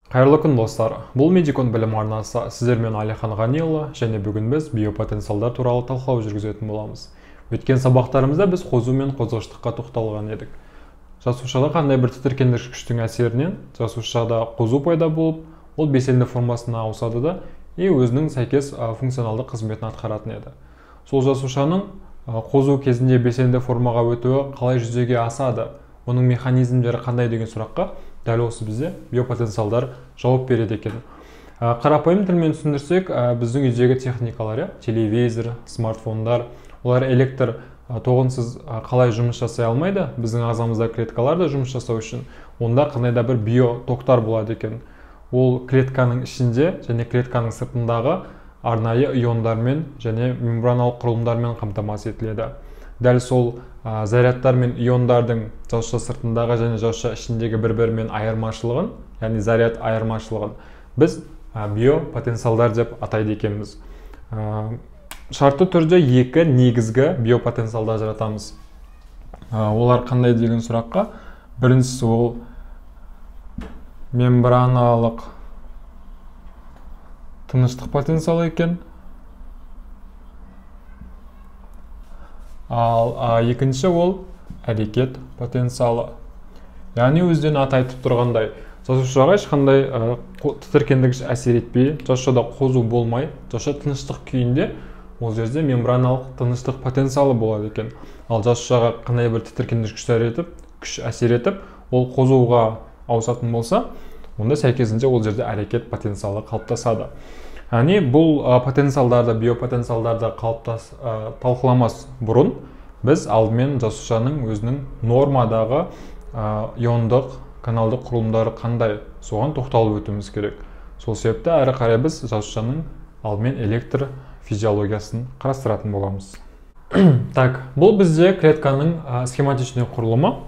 Қайырлы күн, достар! Бұл Медикон білім арнасы. Сіздермен Әлихан Ғаниұлы, және бүгін біз биопотенциалдар туралы талқылау жүргізетін боламыз. Өткен сабақтарымызда біз қозу мен қозғыштыққа тоқталған едік. Жасушада қандай бір тітіркендіргіш күштің әсерінен жасушада қозу пайда болып, ол белсенді формасына ауысады да и өзінің сәйкес функционалдық қызметін атқаратын еді. Сол жасушаның қозу кезінде белсенді формаға өтуі қалай жүзеге асады, оның механизмдері қандай деген сұраққа дәл осы бізде биопотенциалдар жауап береді екен. Қарапайым тілмен түсіндірсек, біздің үйдегі техникалар, телевизор, смартфондар, олар электр тоғынсыз қалай жұмыс жасай алмайды, біздің ағзамызда клеткалар да жұмыс жасау үшін онда қандай да бір биотоктар болады екен. Ол клетканың ішінде және клетканың сыртындағы арнайы иондармен және мембраналық құрылымдармен қамтамасыз етіледі. Дәл сол зарядтар мен иондардың жасуша сыртындағы және жасуша ішіндегі бір-бірімен айырмашылығын, яғни заряд айырмашылығын біз биопотенциалдар деп атайды екенбіз. Шартты түрде екі негізгі биопотенциалды ажыратамыз. Олар қандай деген сұраққа, біріншісі ол мембраналық тыныштық потенциалы екен. Ал екінші ол әрекет потенциалы. Яғни өзден аты айтып тұрғандай, жасушаға ешқандай тітіркендіргіш әсер етпей, жасушада қозу болмай, жасуша тыныштық күйінде ол жерде мембраналық тыныштық потенциалы болады екен. Ал жасушаға қандай бір тітіркендіргіш күш әсер етіп, ол қозуға ауысатын болса, онда сәйкесінше ол жерде әрекет потенциалы қалыптасады. Яғни бұл потенциалдарды, биопотенциалдарды талқыламас бұрын біз алдымен жасушаның өзінің нормадағы иондық, каналдық құрылымдары қандай, соған тоқталып өтуіміз керек. Сол себепті әрі қарай біз жасушаның алдымен электр физиологиясын қарастыратын боламыз. Так, бұл бізде клетканың схематичный құрылымы.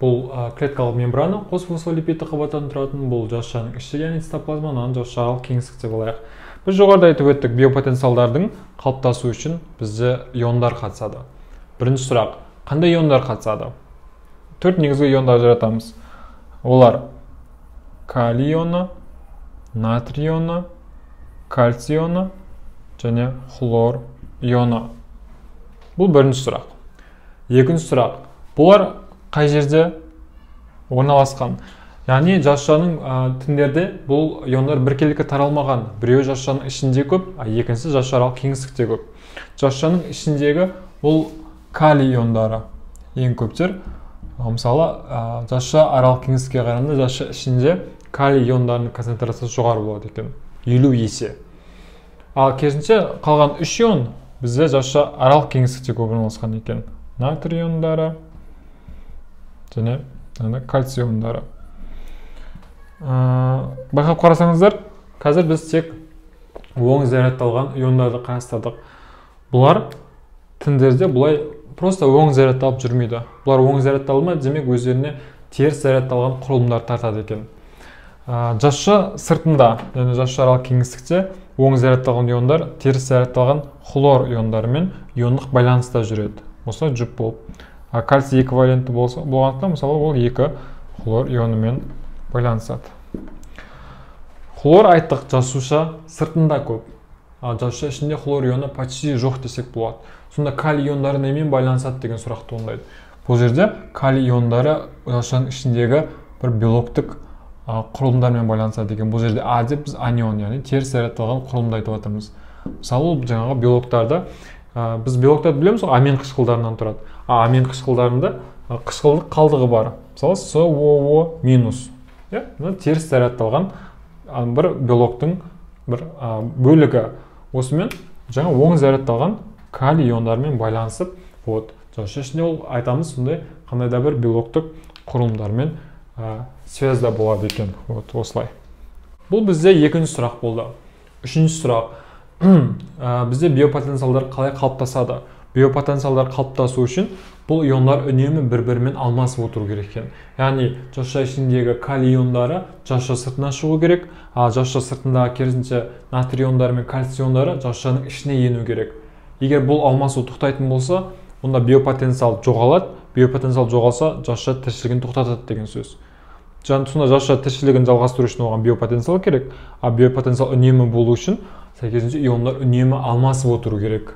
Бұл клеткалық мембрана қос фосфолипидті қабаттан тұратын, бұл жасушаның іші, яғни цитоплазма, мынаны жасушалық кеңістік деп алайық. Біз жоғарыда айтып өттік, биопотенциалдардың қалыптасуы үшін бізде иондар қатысады. Бірінші сұрақ, қандай иондар қатысады? Төрт негізгі ионды ажыратамыз. Олар калий ионы, натрий ионы, кальций ионы және хлор ионы. Бұл бірінші сұрақ. Екінші сұрақ, бұлар қай жерде орналасқан? Яғни жасушаның тіндерде бұл иондар біркелкі таралмаған. Біреуі жасушаның ішінде көп, а екіншісі жасушааралық кеңістікте көп. Жасушаның ішіндегі бұл калий иондары ең көптер. Мысалы, жасуша аралық кеңістікке қарағанда жасуша ішінде калий иондарының концентрациясы жоғары болады екен, 50 есе. Ал керісінше қалған үш ион бізде жасуша аралық кеңістікте көп орналасқан екен. Натрий иондары және кальций иондары. Байқап қарасаңыздар, қазір біз тек оң зарядталған иондарды қарастырдық. Бұлар тіндерде бұлай просто оң зарядталып жүрмейді. Бұлар оң зарядталмай, демек өздеріне теріс зарядталған құрылымдар тартады екен. Жасуша сыртында, яғни жасуша аралық кеңістікте оң зарядталған иондар теріс зарядталған хлор иондарымен иондық байланыста жүреді. Осылай жұп болып. Кальций эквивалентті болғандықтан, мысалы, ол екі хлор ионымен байланысады. Хлор айттық, жасуша сыртында көп. Ал жасуша ішінде хлор ионы почти жоқ десек болады. Сонда калий иондары немен байланысады деген сұрақ туындайды. Бұл жерде калий иондары жасушаның ішіндегі бір белоктік құрылымдармен байланысады екен. Бұл жерде А деп біз анион, яғни теріс зарядталған құрылымды айтып жатырмыз. Мысалы, ол жаңағы белоктарды, біз белоктарды білеміз ғой, амин қышқылдарынан тұрады. Амин қышқылдарында қышқылдық қалдығы бар. Мысалы, СОО минус. Теріс зарядталған бір белоктың бір бөлігі. Осымен жаңа оң зарядталған калий иондарымен байланысып, вот, жасуша ішінде ол айтамыз сондай қандай да бір белоктық құрылымдармен связьда болады екен. Вот осылай. Бұл бізде екінші сұрақ болды. Үшінші сұрақ. Бізде биопотенциалдар қалай қалыптасады? Биопотенциалдар қалыптасу үшін бұл иондар үнемі бір-бірімен алмасып отыру керек екен. Яғни жасуша ішіндегі калий иондары жасуша сыртына шығу керек, ал жасуша сыртындағы керісінше натрий иондары мен кальций иондары жасушаның ішіне ену керек. Егер бұл алмасу тоқтайтын болса, онда биопотенциал жоғалады. Биопотенциал жоғалса, жасуша тіршілігін тоқтатады деген сөз. Сонда жасуша тіршілігін жалғастыру үшін оған биопотенциал керек, а биопотенциал үнемі болу үшін сәйкесінше иондар үнемі алмасып отыру керек.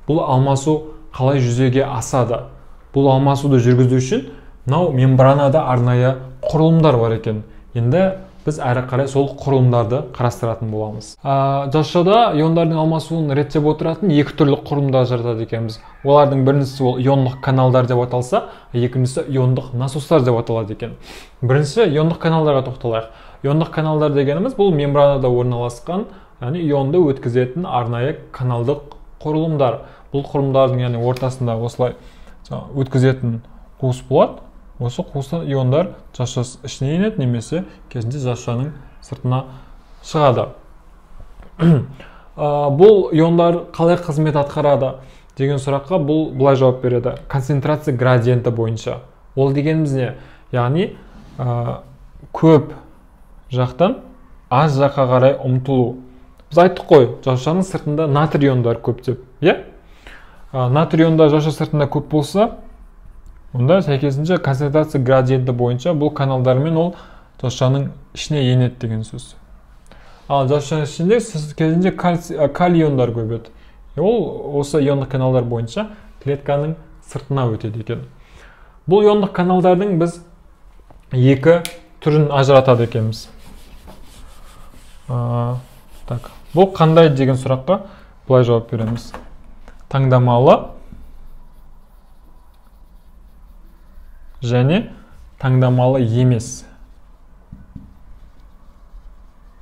Бұл алмасу қалай жүзеге асады? Бұл алмасуды жүргізу үшін мынау мембранада арнайы құрылымдар бар екен. Енді біз әрі қарай сол құрылымдарды қарастыратын боламыз. Жасушада иондардың алмасуын реттеп отыратын екі түрлі құрылымдар жаратады екенбіз. Олардың біріншісі ол иондық каналдар деп аталса, екіншісі иондық насостар деп аталады екен. Бірінші иондық каналдарға тоқталайық. Иондық каналдар дегеніміз бұл мембранада орналасқан, яғни ионды өткізетін арнайы каналдық құрылымдар. Бұл құрылымдардың, яғни ортасында осылай өткізетін қуыс болады. Осы қуыстан иондар жасуша ішіне енеді немесе керісінше жасушаның сыртына шығады. Бұл иондар қалай қызмет атқарады деген сұраққа бұл былай жауап береді. Концентрация градиенті бойынша. Ол дегеніміз не? Яғни көп жақтан аз жаққа қарай ұмтылу. Біз айттық қой, жасушаның сыртында натрий иондар көп деп, иә? Натрий иондар жасуша сыртында көп болса, онда сәйкесінше концентрация градиенті бойынша бұл каналдармен ол жасушаның ішіне енеді деген сөз. Ал жасушаның ішінде керісінше калий иондар көбейеді. Ол осы иондық каналдар бойынша клетканың сыртына өтеді екен. Бұл иондық каналдардың біз екі түрін ажыратады екенбіз. Так, бұл қандай деген сұраққа былай жауап береміз. Таңдамалы және таңдамалы емес.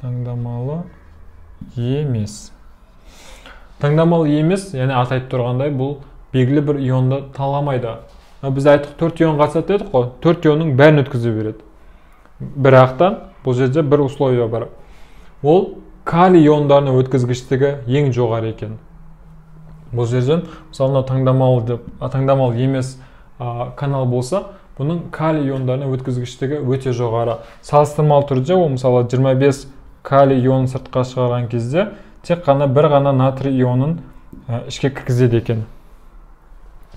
Таңдамалы емес. Таңдамалы емес, яғни аты айтып тұрғандай, бұл белгілі бір ионды таламайды. Біз айттық 4 ион қатысады дедік қой, 4 ионның бәрін өткізе береді. Бірақтан бұл жерде бір условие бар. Ол калий иондарының өткізгіштігі ең жоғары екен. Бұл жерден мысалы мынау таңдамалы деп, таңдамалы емес канал болса, бұның калий иондарының өткізгіштігі өте жоғары. Салыстырмалы түрде ол мысалы 25 калий ионын сыртқа шығарған кезде тек қана бір ғана натрий ионын ішке кіргізеді екен.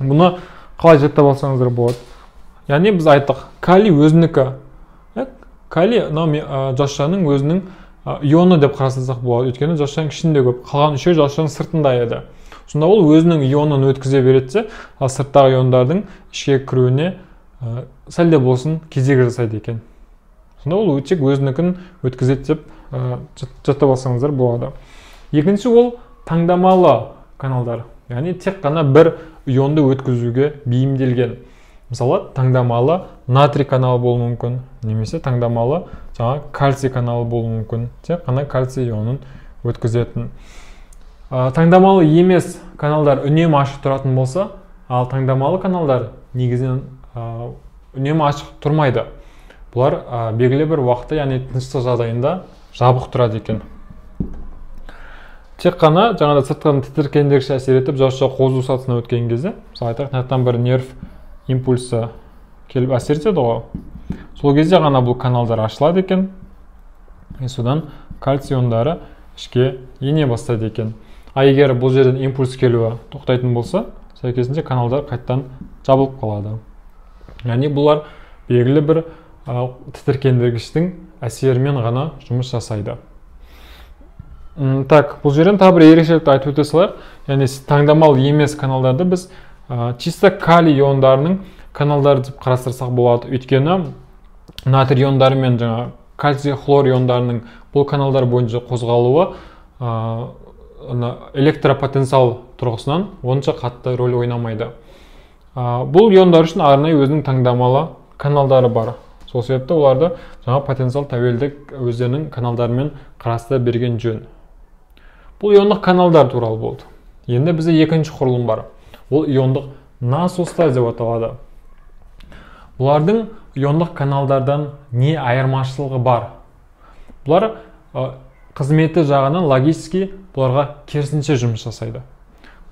Бұны қалай жаттап алсаңыздар болады? Яғни біз айттық, калий өзінікі. Калий мынау жасушаның өзінің ионы деп қарастырсақ болады. Өйткені жасушаның ішінде көп, қалған үшеуі жасушаның сыртында еді. Сонда ол өзінің ионын өткізе береді, ал сырттағы иондардың ішке кіруіне сәл де болсын кедергі жасайды екен. Сонда ол тек өзінікін өткізеді деп жаттап алсаңыздар болады. Екінші ол таңдамалы каналдар. Яғни тек қана бір ионды өткізуге бейімделген. Мысалы, таңдамалы натрий каналы болуы мүмкін, немесе таңдамалы жаңа кальций каналы болуы мүмкін. Тек қана кальций ионын өткізетін. Таңдамалы емес каналдар үнемі ашық тұратын болса, ал таңдамалы каналдар негізінен үнемі ашық тұрмайды. Бұлар белгілі бір уақытта, яғни тыныштық жағдайында жабық тұрады екен. Тек қана жаңағыдай сыртқы тітіркендіргіш әсер етіп, жасуша қозу сатысына өткен кезде, мысалы айтайық, мына бір нерв импульсі келіп әсер етеді ғой. Сол кезде ғана бұл каналдар ашылады екен. Содан кальций иондары ішке ене бастайды екен. А егер бұл жерден импульс келуі тоқтайтын болса, сәйкесінше каналдар қайтадан жабылып қалады. Яғни бұлар белгілі бір тітіркендіргіштің әсерімен ғана жұмыс жасайды. Так, бұл жерден тағы бір ерекшелікті айтып өте салайық. Яғни таңдамалы емес каналдарды біз чисто калий иондарының каналдары деп қарастырсақ болады. Өйткені натрий иондары мен жаңа кальций хлор иондарының бұл каналдар бойынша қозғалуы электропотенциал тұрғысынан онша қатты рөл ойнамайды. Бұл иондар үшін арнайы өзінің таңдамалы каналдары бар. Сол себепті оларды жаңа потенциал тәуелдік өздерінің каналдарымен қарастыра берген жөн. Бұл иондық каналдар туралы болды. Енді бізде екінші құрылым бар. Ол иондық насостар деп аталады. Бұлардың иондық каналдардан не айырмашылығы бар? Бұлар қызметі жағынан логически бұларға керісінше жұмыс жасайды.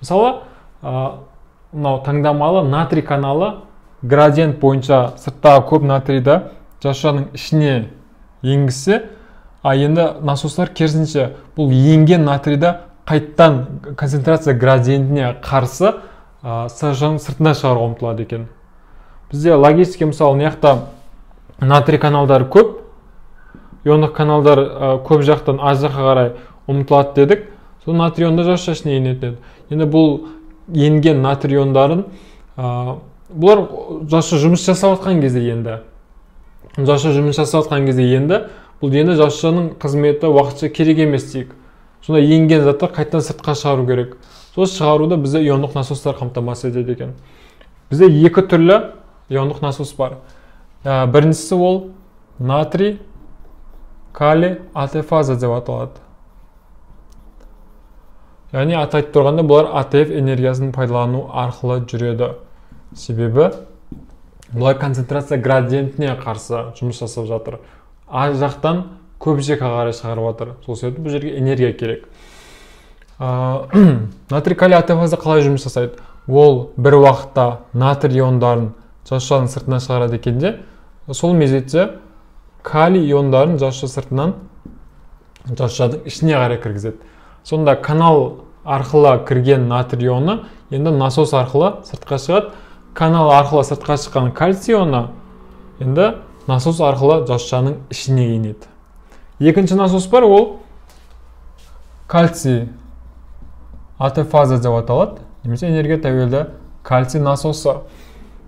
Мысалы, мынау таңдамалы натрий каналы градиент бойынша сырттағы көп натрийді жасушаның ішіне енгізсе, а енді насостар керісінше бұл енген натрийді қайттан концентрация градиентіне қарсы жасушаның сыртына шығаруға ұмтылады екен. Бізде логически мысалы мына жақта Натрий каналдары көп, иондық каналдар көп жақтан аз жаққа қарай ұмтылады дедік. Сол натрий иондар жасуша ішіне енетін еді. Енді бұл енген натрий иондарын бұлар жасуша жұмыс жасап жатқан кезде енді. Жасуша жұмыс жасап жатқан кезде енді бұл енді жасушаның қызметі уақытша керек емес дейік. Сонда енген заттар қайтадан сыртқа шығару керек. Сол шығаруды бізде иондық насостар қамтамасыз етеді екен. Бізде екі түрлі иондық насос бар. Біріншісі ол натрий калий АТФаза деп аталады. Яғни аты айтып тұрғанда бұлар АТФ энергиясын пайдалану арқылы жүреді. Себебі бұлар концентрация градиентіне қарсы жұмыс жасап жатыр. Аз жақтан көп жаққа қарай шығарып жатыр. Сол себепті бұл жерге энергия керек. Натрий калий АТФаза қалай жұмыс жасайды? Ол бір уақытта натрий иондарын жасушаның сыртына шығарады екен де, сол мезетте калий иондарын жасуша сыртынан жасушаның ішіне қарай кіргізеді. Сонда канал арқылы кірген натрий ионы енді насос арқылы сыртқа шығады. Канал арқылы сыртқа шыққан кальций ионы енді насос арқылы жасушаның ішіне енеді. Екінші насос бар, ол кальций АТФаза деп аталады, немесе энергия тәуелді кальций насосы.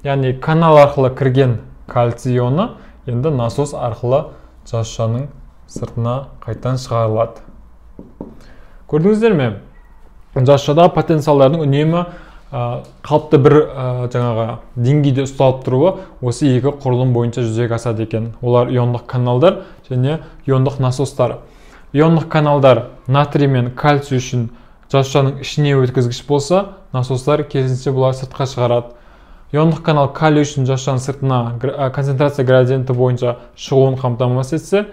Яғни канал арқылы кірген кальций ионы енді насос арқылы жасушаның сыртына қайтадан шығарылады. Көрдіңіздер ме? Жасушадағы потенциалдардың үнемі қалыпты бір жаңағы деңгейде ұсталып тұруы осы екі құрылым бойынша жүзеге асады екен. Олар иондық каналдар және иондық насостар. Иондық каналдар натрий мен кальций үшін жасушаның ішіне өткізгіш болса, насостар керісінше бұлар сыртқа шығарады. Иондық канал калий үшін жасушаның сыртына концентрация градиенті бойынша шығуын қамтамасыз етсе,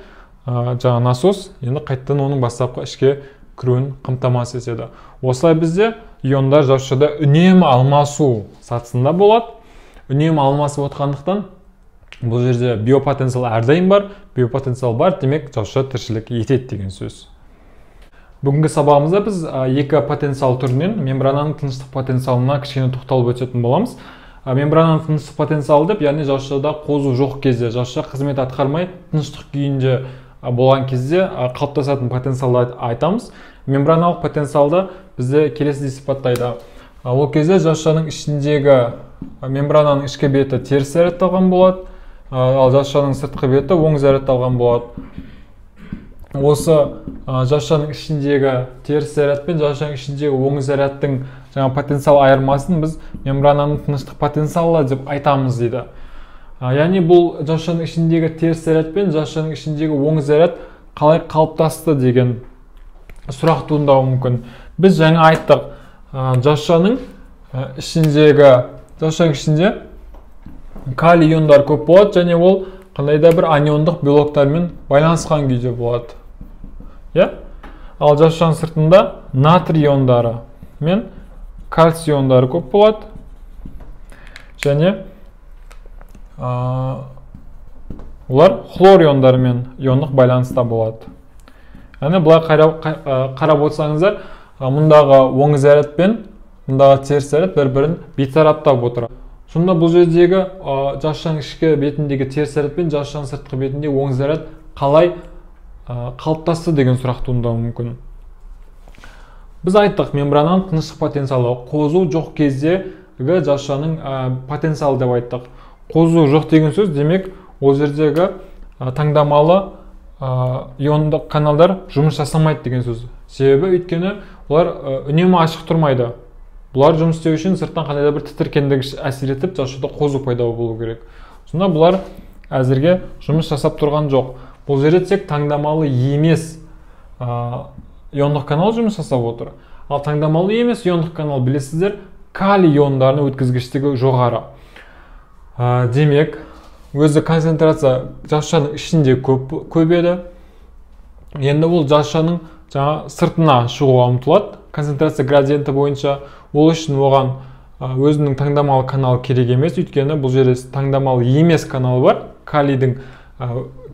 жаңа насос енді қайтадан оның бастапқы ішке кіруін қамтамасыз етеді. Осылай бізде иондар жасушада үнемі алмасу сатысында болады. Үнемі алмасып отқандықтан бұл жерде биопотенциал әрдайым бар, биопотенциал бар, демек жасуша тіршілік етеді деген сөз. Бүгінгі сабағымызда біз екі потенциал түрінен мембрананың тыныштық потенциалына кішкене тоқталып өтетін боламыз. Мембрананың тыныштық потенциалы деп, яғни жасушада қозу жоқ кезде, жасуша қызмет атқармай тыныштық күйінде болған кезде қалыптасатын потенциалды айтамыз. Мембраналық потенциалды бізде келесідей сипаттайды. Ол кезде жасушаның ішіндегі мембрананың ішкі беті теріс зарядталған болады, ал жасушаның сыртқы беті оң зарядталған болады. Осы жасушаның ішіндегі теріс заряд пен жасушаның ішіндегі оң зарядтың жаңа потенциал айырмасын біз мембрананың тыныштық потенциалы деп айтамыз дейді. Яғни бұл жасушаның ішіндегі теріс заряд пен жасушаның ішіндегі оң заряд қалай қалыптасты деген сұрақ туындауы мүмкін. Біз жаңа айттық, жасушаның ішінде калий иондар көп болады және ол қандай да бір аниондық белоктармен байланысқан күйде болады. Иә? Ал жасушаның сыртында натрий иондары мен кальций иондары көп болады және олар хлор иондарымен иондық байланыста болады. Яғни былай қарап отырсаңыздар, мұндағы оң заряд пен мұндағы теріс заряд бір-бірін бейтараптап отыр. Сонда бұл жердегі жасушаның ішкі бетіндегі теріс заряд пен жасушаның сыртқы бетіндегі оң заряд қалай қалыптасты деген сұрақ туындауы мүмкін. Біз айттық, мембрананың тыныштық потенциалы қозу жоқ кездегі жасушаның потенциалы деп айттық. Қозу жоқ деген сөз, демек ол жердегі таңдамалы иондық каналдар жұмыс жасамайды деген сөз. Себебі өйткені олар үнемі ашық тұрмайды. Бұлар жұмыс істеу үшін сырттан қандай да бір тітіркендігіш әсер етіп, жасушада қозу пайда болу керек. Сонда бұлар әзірге жұмыс жасап тұрған жоқ. Бұл жерде тек таңдамалы емес иондық канал жұмыс жасап отыр. Ал таңдамалы емес иондық канал, білесіздер, калий иондарының өткізгіштігі жоғары. Демек, өзі концентрация жасушаның ішінде көп еді. Енді ол жасушаның жаңа сыртына шығуға ұмтылады концентрация градиенті бойынша. Ол үшін оған өзінің таңдамалы каналы керек емес, өйткені бұл жерде таңдамалы емес каналы бар, калийдің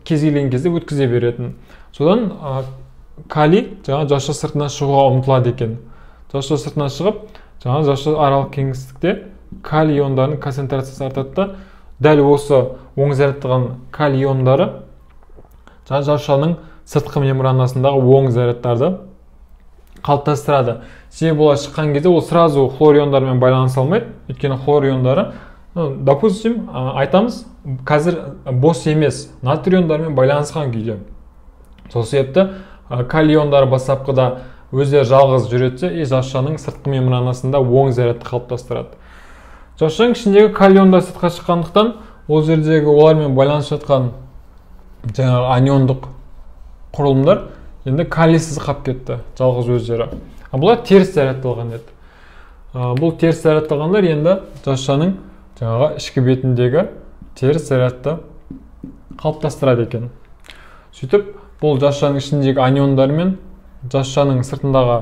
кез келген кезде өткізе беретін. Содан калий жаңа жасуша сыртына шығуға ұмтылады екен. Жасуша сыртына шығып, жаңа жасуша аралық кеңістікте калий иондарының концентрациясы артады да, Дәл осы оң зарядталған калий иондары жасушаның сыртқы мембранасындағы оң зарядтарды қалыптастырады. Себебі олар шыққан кезде ол сразу хлор иондарымен байланыса алмайды, өйткені хлор иондары, допустим, айтамыз, қазір бос емес, натрий иондарымен байланысқан күйде. Сол себепті калий иондары бастапқыда өздері жалғыз жүреді и жасушаның сыртқы мембранасында оң зарядты қалыптастырады. Жасушаның ішіндегі калий иондар сыртқа шыққандықтан, ол жердегі олармен байланысып жатқан жаңағы аниондық құрылымдар енді калийсіз қалып кетті жалғыз өздері. Бұлар теріс зарядталған еді. Бұл теріс зарядталғандар енді жасушаның жаңағы ішкі бетіндегі теріс зарядты қалыптастырады екен. Сөйтіп, бұл жасушаның ішіндегі аниондар мен жасушаның сыртындағы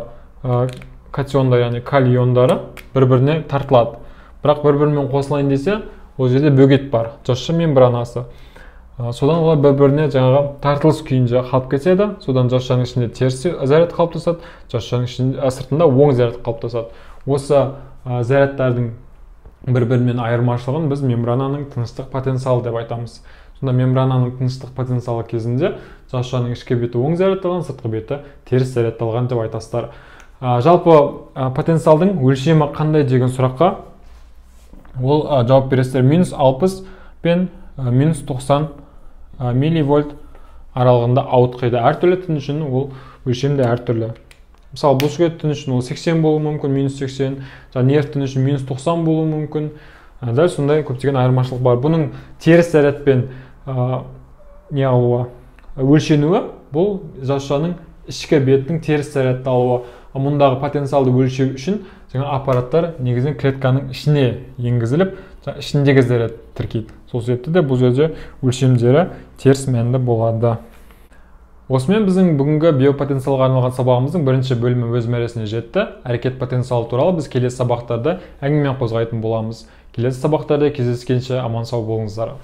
катиондар, яғни калий иондары бір-біріне тартылады. Бірақ бір-бірімен қосылайын десе, ол жерде бөгет бар, жасуша мембранасы. Содан олар бір-біріне жаңағы тартылыс күйінде қалып кетеді. Содан жасушаның ішінде теріс заряд қалыптасады, жасушаның ішінде, сыртында оң заряд қалыптасады. Осы зарядтардың бір-бірімен айырмашылығын біз мембрананың тыныштық потенциалы деп айтамыз. Сонда мембрананың тыныштық потенциалы кезінде жасушаның ішкі беті оң зарядталған, сыртқы беті теріс зарядталған деп айтасыздар. Жалпы потенциалдың өлшемі қандай деген сұраққа ол жауап бересіздер: минус 60 пен минус 90 милливольт аралығында ауытқиды. Әртүрлі тін үшін ол өлшем де әртүрлі. Мысалы, бұлшықет тін үшін ол 80 болуы мүмкін, минус 80, жаңа нерв тін үшін минус 90 болуы мүмкін. Дәл сондай көптеген айырмашылық бар. Бұның теріс зарядпен не алуы, өлшенуі, бұл жасушаның ішкі бетінің теріс зарядты алуы. Мұндағы потенциалды өлшеу үшін жаңа аппараттар негізінен клетканың ішіне енгізіліп, ішіндегі заряд тіркейді. Сол себепті де бұл жерде өлшемдері теріс мәнді болады. Осымен біздің бүгінгі биопотенциалға арналған сабағымыздың бірінші бөлімі өз мәресіне жетті. Әрекет потенциалы туралы біз келесі сабақтарда әңгіме қозғайтын боламыз. Келесі сабақтарда кездескенше аман сау болыңыздар.